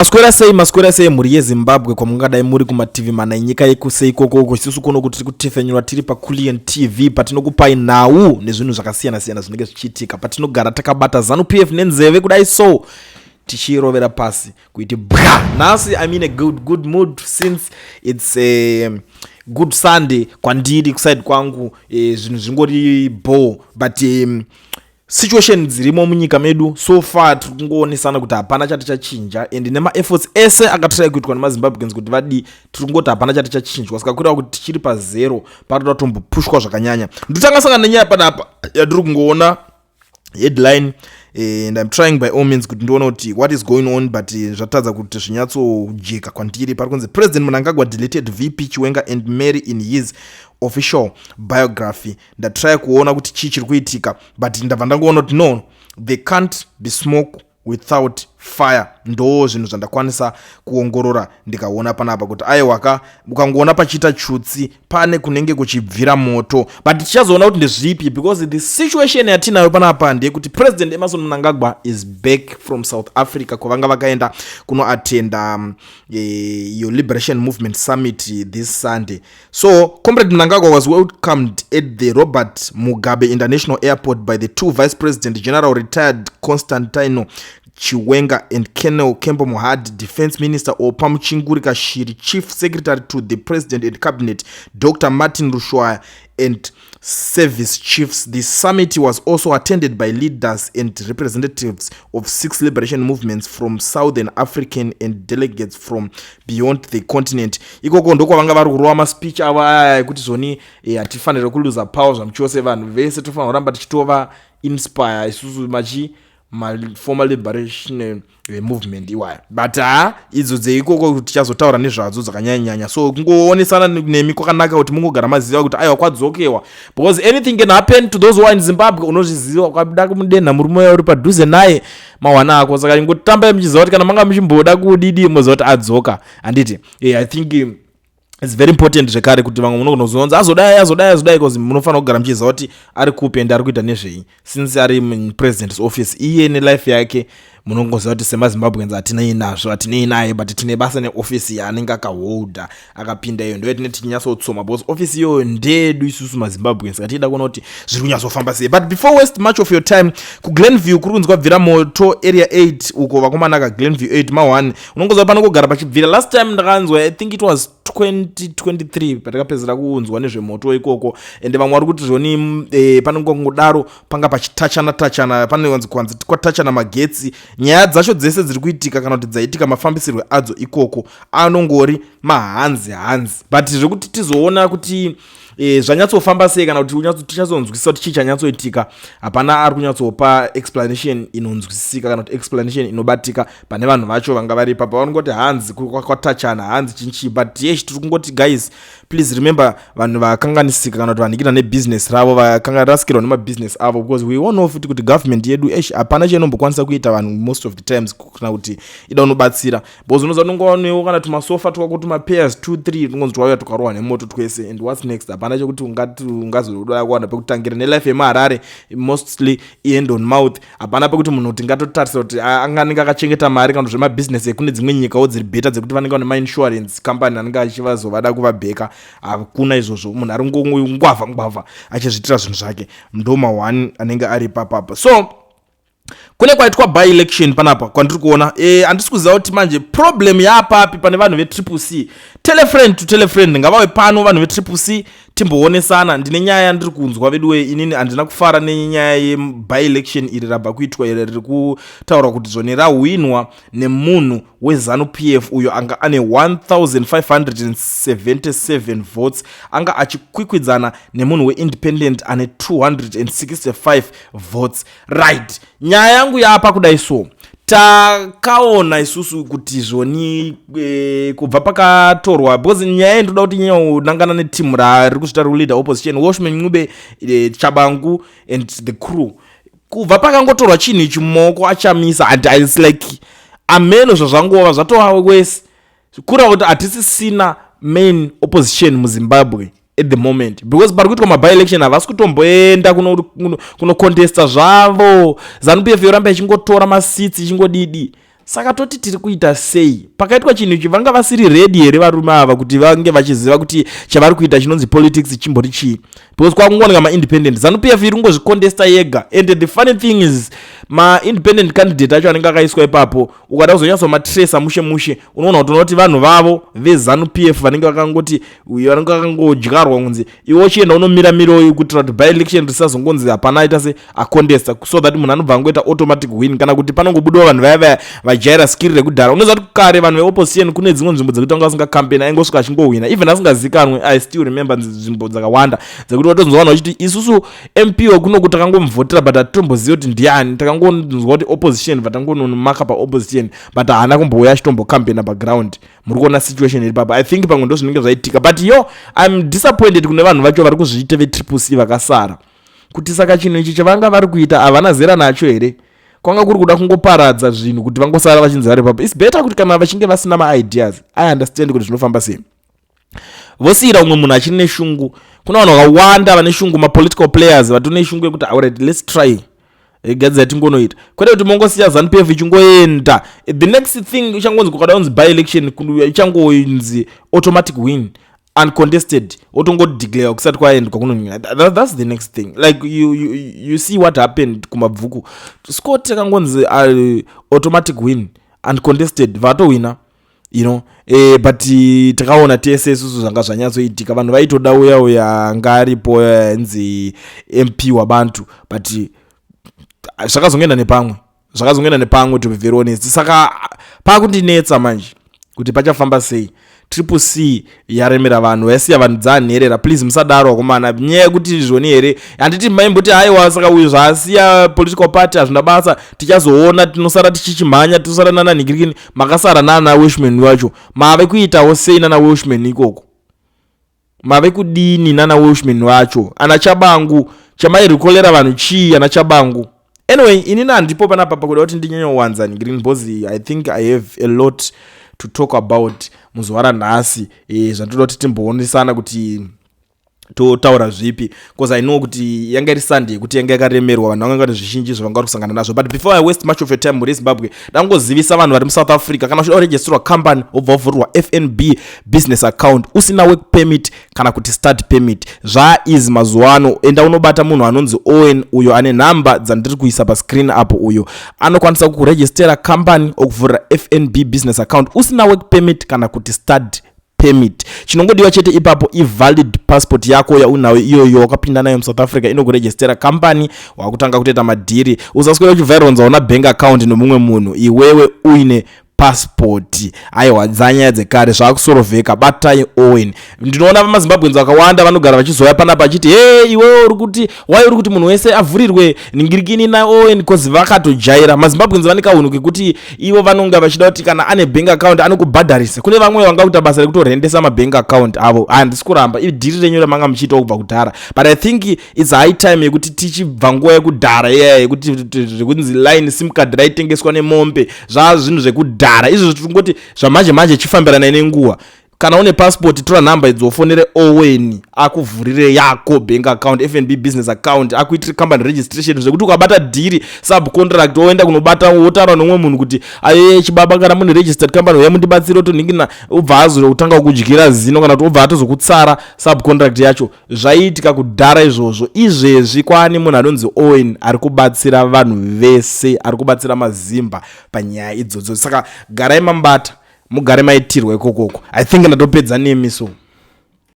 Maswera sei, maswera sei mhuri yeZimbabwe kwamungadai muri kumativi mana enyika yekuse ikoko uko. Isusu kuno kuti tiri kutefenyura tiri paCulian TV, patinokupai nhau nezvinhu zvakasiyana siyana zvinenge zvichiitika, patinogara takabata ZANU PF nenzeve kudai so, tichiirovera pasi kuiti bwa. Nhasi I'm in a good, good mood since it's a good Sunday kwandiri, kuside kwangu zvinhu zvingori bo, but situation dzirimo munyika medu so far, tiri kungoonesana kuti hapana chati chachinja, and nemaefforts ese akatry kuitwa nemaZimbabweans kuti vadii, tiri kungoti hapana chati chachinjwa. Saka kureva kuti tichiri pazero, paroda kutombopushwa zvakanyanya. Ndotanga sangana nenyaya panapa yatiri kungoona headline, and I'm trying by all means kuti ndione kuti what is going on, but zvatadza kuti zvinyatsojeka kwandiri. Pari kunzi President Mnangagwa deleted VP Chiwenga and Mary in his official biography. Ndatry kuona kuti chii chiri kuitika, but ndabva ndangoona kuti no, there can't be smoke without fire. Ndo zvinhu zvandakwanisa kuongorora ndikaona panapa kuti aiwaka, ukangoona pachiita chutsi, pane kunenge kuchibvira moto, but tichazoona kuti ndezvipi, because the situation yatinayo panapa ndeyekuti President Emmerson Mnangagwa is back from South Africa, kwavanga vakaenda kunoatenda iyo Liberation Movement Summit this Sunday. So Comrade Mnangagwa was welcomed at the Robert Mugabe International Airport by the two vice president, General retired Constantino Chiwenga and Colonel Kembo Mohadi, Defense Minister Oppah Muchinguri Kashiri, Chief Secretary to the President and Cabinet Dr Martin Rushwaya and service chiefs. The summit was also attended by leaders and representatives of six liberation movements from Southern African and delegates from beyond the continent. Ikoko ndokwavanga vari kurova maspeech avo aya ekuti zvoni hatifaniri kuluza power zvamuchose, vanhu vese tofanira kuramba tichitova inspire isusu machi maformer liberation movement iwaya. But ha, idzo dzeikoko tichazotaura nezvadzo dzakanyanyanya. So kungoonesana nemi kwakanaka kuti mungogara maziva kuti aiwa, kwadzokewa, because anything can happen to those who are in Zimbabwe. Unozviziva, ukada kumudenha murume uya uri padhuze naye, mawana ako. Saka ingotambai muchiziva kuti kana manga muchimboda kudidi, moziva kuti adzoka, handiti? I think it's very important zvekare kuti vamwe munogona kuzonzi azodai, azodai, azodai, because munofanira kugara muchiziva kuti ari kupi ende ari kuita nezvei, since ari mupresident's office. Iye nelife yake munongoziva kuti semaZimbabweans hatinei nazvo, hatinei naye, but tine basa neofisi yaanenge akaholda akapinda. Iyo ndo yatinee tichinyatsotsoma, because ofisi iyoyo ndeyedu isusu maZimbabweans. Saka tiida kuona kuti zviri kunyatsofa sei. But before waste much of your time, kuGlenview kuri kunzi kwabvira moto, Area 8 uko. Vakomana kaGlenview 8 ma1, unongoziva panongogara pachibvira. Last time ndakanzwa, I think it was 2023 patakapedzera kunzwa nezvemoto ikoko, ende vamwe vari kuti zvoni panongongodaro panga pachitachana tachana, pane kwanzi kwatachana magetsi. Nyaya dzacho dzese dziri kuitika kana kuti dzaitika, mafambisirwo adzo ikoko anongori mahanzi hanzi, but zvekuti tizoona kuti zvanyatsofamba sei kana kuti tichanyatsonzwisisa kuti chii chanyatsoitika, hapana ari kunyatsopa explanation inonzwisisika kana kuti explanation inobatika pane vanhu vacho vanga vari ipapo. Vanongoti hanzi kwatachana, hanzi chinchii, but yes, tiri kungoti guys, please remember vanhu vakanganisika kana kuti vanhikira nebusiness ravo, vakarasikirwa nemabhizinesi avo, because we all know futi kuti government yedu esh, hapana chainombokwanisa kuita vanhu most of the times kana kuti ida unobatsira, because unoza unongowanewo kana tumasofa twako, tumapairs 2 3, tungonzi twauya tukarohwa nemoto twese, and what's next? Hapana chekuti ungazoda kuwana pekutangira nelife yemuHarare, mostly hand on mouth. Hapana pekuti munhu tingatotarisa kuti anganenge akachengeta mari kana zvemabhizinesi ekune dzimwe nyikawo dziri better, dzekuti vanenge vane mainsurance company anenge achivazovada kuvabheka. Hakuna izvozvo. Munhu ari ngwavha ngwavha achizviitira zvinhu zvake, ndo ma1 anenge ari papapa. So kune kwaitwa by election panapa kwandiri kuona, handisi kuziva kuti manje problem yapapi pane vanhu veTriple C. Tell a friend to tell a friend, ngavave pano vanhu veTriple C, timboonesana. Ndine nyaya yandiri kunzwa veduwe. Inini handina kufara nenyaya yeby election iri rabva kuitwa, iri riri kutaura kuti zvoni rahwinwa nemunhu weZANU PF uyo anga ane 1577 votes, anga achikwikwidzana nemunhu weindependent ane 265 votes, right? Nyaya yangu yapa kudai so, takaona isusu kuti zvoni kubva pakatorwa, because nyaya iyi ndoda kuti nyanya netimu rari kuzvita rikuleader opposition, Welshman Ncube, Tshabangu and the crew. Kubva pakangotorwa chinhu ichi mumaoko achamisa, and it's like ameno zvazvangova zvatova wese, kureva kuti hatisisina main opposition muZimbabwe at the moment, because pari kuitwa maby election havasi kutomboenda kunocontesta zvavo. ZANU PF yoramba ichingotora maseats, ichingodidi. Saka toti tiri kuita sei? Pakaitwa chinhu ichi, vanga vasiri ready here varume ava kuti vange vachiziva kuti chavari kuita chinonzi politics chimbori chii? Because kwakungooneka maindependent, ZANU PF iri kungozvicontesta yega. And the funny thing is, maindependent candidate acho anenge akaiswa ipapo, ukada kuzonyatsomatresa mushe mushe, unoona kuti unoti vanhu vavo veZANU PF vanenge vakangoti, vanenge vakangodyarwa kunzi iwe uchienda unomira miroyi kuitira kuti by election risazongonzi hapana aita se acontesta, so that munhu anobva angoita automatic win, kana kuti panongobudawo vanhu vaya vaya vajaira skiri rekudhara. Unoziva kuti kare vanhu veopposition kune dzimwe nzvimbo dzekuti vanga vasingacampaign, aingosvika achingohwina even asingazikanwe. I still remember nzvimbo dzakawanda dzekuti watonzwa vanhu vachiti, "Isusu MP wekunoku takangomuvhotera, but hatitombozivi kuti ndiani. Takangonzwa kuti opposition, vatangonomaka paopposition, but haana kumbouya achitombocampaigna paground." Muri kuona situation iri papa. I think pamwe ndo zvinenge zvaitika, but yo, I'm disappointed kune vanhu vacho vari kuzviita veTriple C vakasara, kuti saka chinhu ichi chavanga vari kuita havana zera nacho here? Kwanga kuri kuda kungoparadza zvinhu kuti vangosara vachinzi vari papa. It's better kuti kana vachinge vasina maideas, I understand kuti zvinofamba sei, vosiyira umwe munhu achiri neshungu. Kuna vanhu vakawanda vane shungu, mapolitical players vatone shungu yekuti, "Alright, let's try, gadzira tingonoita," kwete kuti mongosiya ZANU PF ichingoenda. The next thing ichangonzi, kukada kunzi by election, ichangonzi automatic win, uncontested, otongodeclare kusati kwaendwa kunonyanya. That's the next thing. Like you see what happened kuMabvuku. Scott akangonzi automatic win, uncontested, vatowina. But takaona tese isusu zvanga zvanyatsoitika. Vanhu vaitoda uya uya anga aripo, ainzi MP wabantu, but zvakazongoenda nepamwe, zvakazongoenda nepamwe, to be very honest. Saka pakundinetsa manje kuti pachafamba sei. Triple C yaremera vanhu, yasiya vanhu dzanherera. Please, musadaro vakomana. Nyaya yekuti zvoni here, handiti maimboti, "Aiwa, saka uyu zvaasiya political party hazvina basa, tichazoona, tinosara tichichimhanya, tinosara nananhikirikini." Makasara nana Welshman wacho, mave kuitawo sei nana Welshman ikoko? Mave kudini nana Welshman vacho? Ana Chabangu, chamairikolera vanhu chii, ana Chabangu? Anyway, inini handipo panapa pakuda kuti ndinyanyowanza green bos. I think I have a lot to talk about muzuva ranhasi, zvandoda kuti timboonesana kuti totaura zvipi, because I know kuti yanga iri Sunday yekuti yanga yakaremerwa, vanhu vanga vane zvizhinji zvavanga vari kusangana nazvo. But before I waste much of your time, muri Zimbabwe, ndangozivisa vanhu vari muSouth Africa, kana uchida kuregisterwa company, wobva wavhurirwa FNB business account usina work permit kana kuti study permit, zvaeasy mazuva ano. Enda unobata munhu anonzi Owen, uyo ane nhamba dzandiri kuisa pascreen apo. Uyo anokwanisa kukurejistera company, okuvhurira FNB business account usina work permit kana kuti study permit. Chinongodiwa chete ipapo ivalid passport yako yaunayo iyoyo wakapinda nayo muSouth Africa, inokurejistera company, wakutanga kutoita madhiri. Usaswera uchivhaironza una bank account nomumwe munhu iwewe uine pasipoti. Aiwa, dzanyaya dzekare, zvaakusorovheka. Batai Owen. Ndinoona vamaZimbabweans vakawanda vanogara vachizouya panapa achiti, "He, iwewe uri kuti wai uri kuti munhu wese avhurirwe ningirikini naOwen?" Because vakatojaira. MaZimbabweans vane kahunhu kekuti ivo vanonga vachida kuti kana ane bank account anokubhadharisa. Kune vamwe vanga kuita basa rekutorendesa mabank account avo. Handisi kuramba, idhiri renyu ramanga muchiita kubva kudhara, but I think it's high time yekuti tichibva nguva yekudhara iyaya yekuti zvekunzi line SIM card raitengeswa nemombe. Zvaa zvinhu zvekudhara izvo, tingoti zvamanje manje chifambiranai nenguva. Kana une passport, tora nhamba idzo, ufonere Owen akuvhurire yako bank account, FNB business account, akuitire company registration, zvekuti ukabata dhiri, subcontract, woenda kunobata, wotaura nomumwe munhu kuti, "Aye chibaba, kana mune registered company, uya mundibatsire." Otonhingina, ubva azotanga kudyira zino, kana kuti ubva atozokutsara subcontract yacho. Zvaiitika kudhara izvozvo. Izvezvi kwaane munhu anonzi Owen ari kubatsira vanhu vese, ari kubatsira mazimba panyaya idzodzo. Saka garai mambata, mugare maitirwa ikokoko. I think ndatopedza nemi so.